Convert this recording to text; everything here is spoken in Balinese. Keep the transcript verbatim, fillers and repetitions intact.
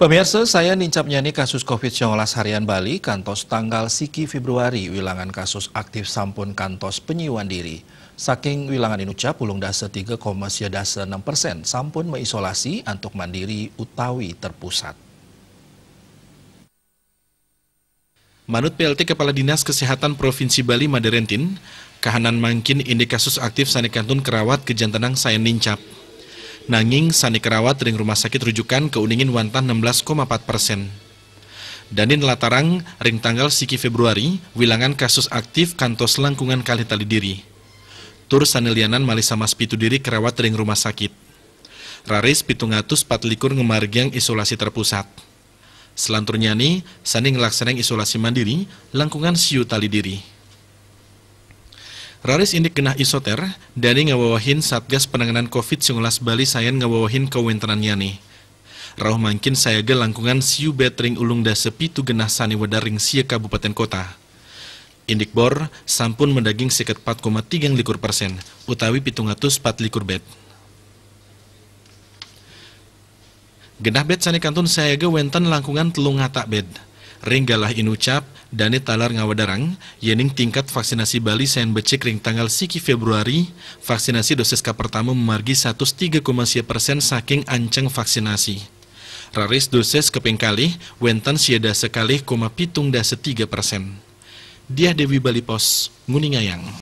Pemirsa, sayan nincapnya ni kasus covid sembilan belas harian Bali, kantos tanggal siki Februari, wilangan kasus aktif sampun kantos penyiuan diri. Saking wilangan inucap, ulung dasa tiga koma sia dasa enam persen sampun maisolasi antuk mandiri utawi terpusat. Manut P L T Kepala Dinas Kesehatan Provinsi Bali Made Rentin, kahanan mangkin indik kasus aktif sane kantun kerawat kejantenang sayan nincap. Nanging sane kerawat ring rumah sakit rujukan keuningin wantah enam belas koma empat persen. Danin latarang, ring tanggal siki Februari, wilangan kasus aktif kantos langkungan kalih tali diri. Tur sane lianan malih samas pitu diri kerawat ring rumah sakit. Raris pitung atus pat likur ngamargiang isolasi terpusat. Selanturnyane, sane nglaksanang isolasi mandiri, langkungan siu tali diri. Raris indik genah isoter, dane ngawewehin Satgas Penanganan covid sembilan belas Bali sayan ngawewehin kawentenannyane. Rauh mangkin sayaga langkungan siu bed ring ulung dasa pitu genah sane wedar ring sia kabupaten kota. Indik bor sampun madaging seket pat koma tigang likur persen, utawi pitung atus pat likur bed. Genah bed sane kantun sayaga wenten langkungan telung atak bed. Ring galah inucap, dane taler ngawedarang, yening tingkat vaksinasi Bali sayan becik ring tanggal siki Februari, vaksinasi dosis kapertama mamargi satus tiga koma sia persen saking anceng vaksinasi. Raris dosis kaping kalih, wenten sia dasa kalih koma pitung dasa tiga persen. Diah Dewi Bali Pos, nguningayang.